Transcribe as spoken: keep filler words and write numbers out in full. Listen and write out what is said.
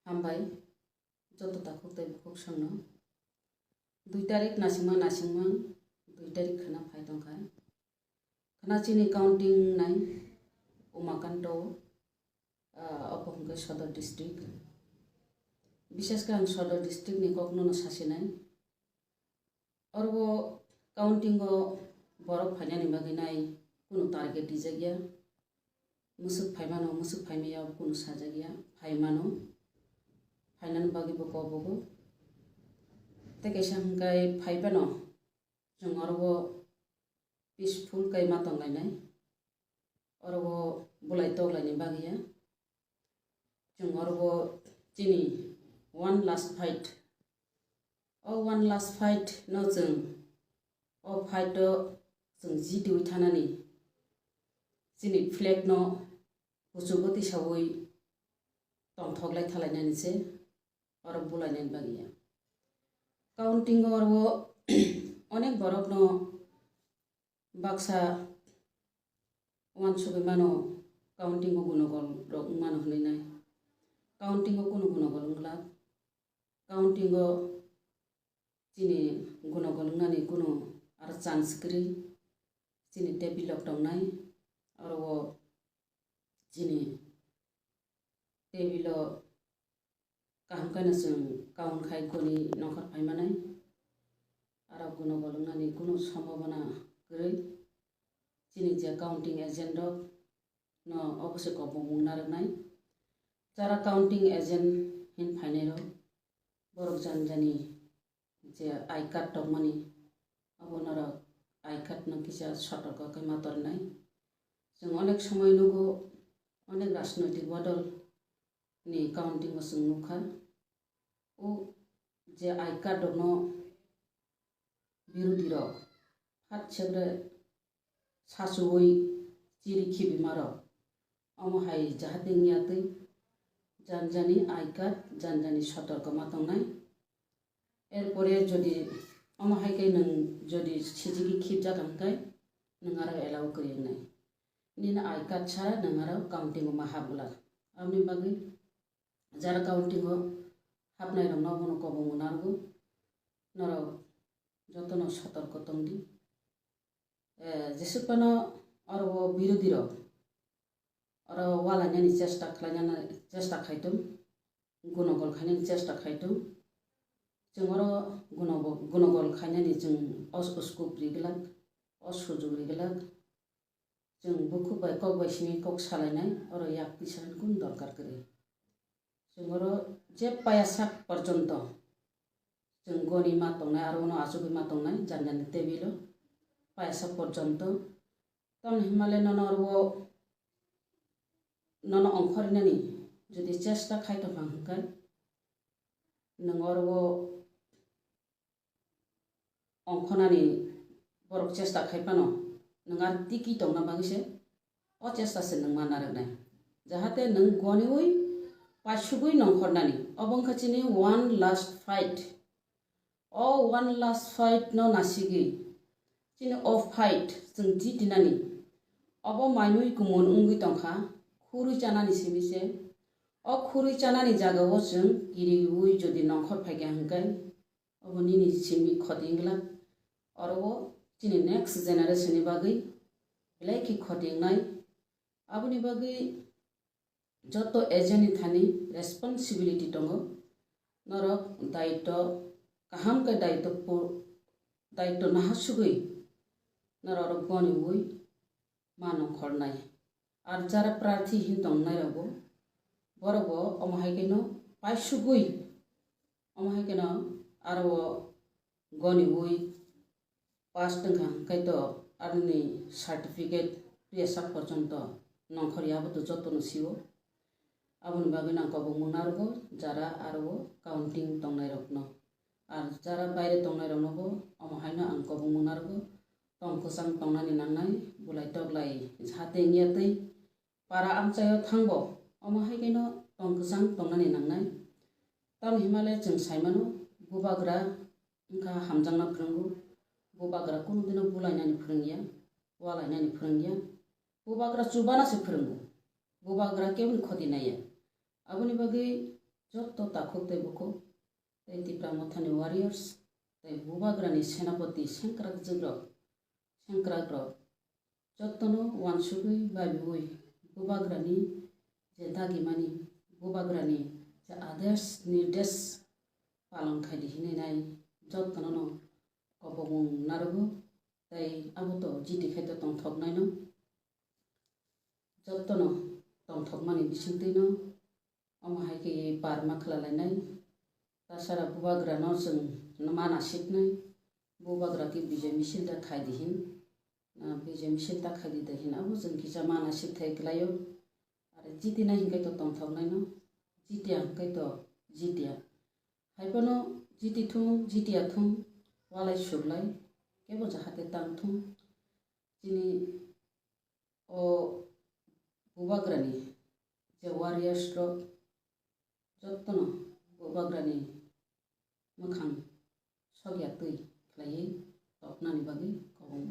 Hambai, joto takhuk tei bukhuk songno. Dui tarik nasingma nasingma, dui tarik khana phai tongkha. Khana chini counting nai Umakanto, ah, obo hwnkhe Sodor district. Bishesh khe ang Sodor district ni kokno no sasinai. Oro counting o borok phainani bagwi nai kunu target rijak ya. Mwswk phaimano, mwswk phaimaya kunu sajak ya. Phaimano, phainani bagwi bo kobogo. Tei kaisa hwnkhe phaibano chwng oro peaceful khe ma tonglainai. Oro bulai toklaini bagwi ya. Chwng oro chini one last fight. O one last fight no chwng, o fight o chwng jitiwi thanani, chini flag no kuchugo tisawi tongthoklai thalainani se oro bulainani bagwi ya. Counting o oro onek borok no baksa uansugwi mano, counting o gunogol rok wng mano hwnwi nai. Counting o kunu gunogol wng glak. Counting o chini gunogol wngnani kunu aro chance kwrwi. Chini table rok tongnai, oro o chini table o kaham khe no chwng count khai goni nongkhor phai manai. Aro gunogol wngnani kunu sombhabona kwrwi. Chini je counting agent rok no obo se kobongmung narwknai. Jara counting agent hin phainai rok, borok jani jani je I card tongmani, abo norok I card no kisa sotorko khe ma tornai. Chwng onek somoi nugo, onek rajnoitik bodol ni counting o chwng nukha. O je I card rokno birodhi rok phat sebre sachuwi chiri khibimarok. Omo hai jahate wngya twi jani jani I card, jani jani sotorko ma tongnai. Erpore jodi omo hai khe nwng jodi sijigwi khibjak hwnkhe nwng aro allow kwrwi wngnai. Nini I card sara nwng aro counting o ma hap glak. Aboni bagwi jara counting o hapnai rokno bono kobongo narwgo. Norok jotono sotorko tongdi. Eh, jesuk phano oro o birodhi rok oro walainani chesta khlainani chesta khaitong, gunogol khainani chesta khaitong. Chwng oro gunogo-, gunogol khainani chwng os-, uskup ri glak, o sujuk ri glak. Chwng bukhuk bai kok bai simi kok salainai, oro yak twi salani kunu dorkar kwrwi. Chwng oro je paya sak porjonto chwng goni ma tongnai, aro uno achugwi ma tongnai, jani jani table o paya sak porjonto. Tamni hwnmale nono oro o nono ongkhornani jodi chesta khai tongkha hwnkhe, nwng oro o ongkhornani borok chesta khai phano, nwng ar tiki tongna bagwi se o chesta se nwng ma narwknai. Jahate nwng goniwi paisugwi nongkhornani. Obo wngkha chini one last fight. O one last fight no nasigwi chini o fight chwng jitinani. Obo mainwi kumun wngwi tongkha, khurwi chanani simi se. O khurwi chanani jagao chwng kiriwi jodi nongkhor phaikha hwnkhe, obo nini simi khoti wngla. Oro o chini next generation ni bagwi belai khe khoti wngnai. Aboni bagwi joto agent ni thani responsibility tongo. Norok daitw kaham khe daitw pu-, daitw nahasugwi norok goniwi ma nongkhornai. Ar jara prarthi hin tongnai rokbo, borokbo omo hai kheno paisugwi, omo hai kheno aro goniwi pass wngkha, hwnkhe to aroni certificate tuya sak porjonto nongkhorya, abo to jotono sio. Aboni bagwi nang kobongma narwgo jara aro counting tongnai rokno. Ar jara baire tongnai roknobo omo haino ang kobongma narwgo. Tong kwchang tongnani nangnai, bulai toklai hate wngya twi para amchaio thangbo, omo hai kheno tong kwchang tongnani nangnai. Tamni hwnmale chwng saimano, bubagra wngkha hamjakna phwrwngo, bubagra kunu dino bulainani phwrwngya, walainani phwrwngya, bubagra chubana se phwrwngo, bubagra keboni khoti naiya. Aboni bagwi jotto takhuk tei bukhuk, tei Tipra Mothani warriors, tei Bubagrani senapati sengkrakjwkrok, sengkrakrok, jottono uansugwi babiui Bubagrani je dagimani, Bubagrani je adesh nirdesh palon khaidi hinwi nai jottono no kobongmung narwgo, tei abo to jiti khai to tongthoknaino. Jottono tongthokmani bisingtwino omo hai khe parma khlalainai. Tasara Bubagrano chwng mana siknai. Bubagra khe bijay misil da khaidi hin. Ah, bijay misil da khaidi da hin. Abo chwng kisa mana sikthai klaio. Ar jitina hinkhe to tongthoknaino. Jitiya hinkhe to jitiya. Haiphano jiti thung, jitiya thung, walai suklai, kebo jahate tang thung. Chini o Bubagrani je warriors rok jottono Bubagrani mwkhang sokya twi khlaiwi toknani bagwi kobong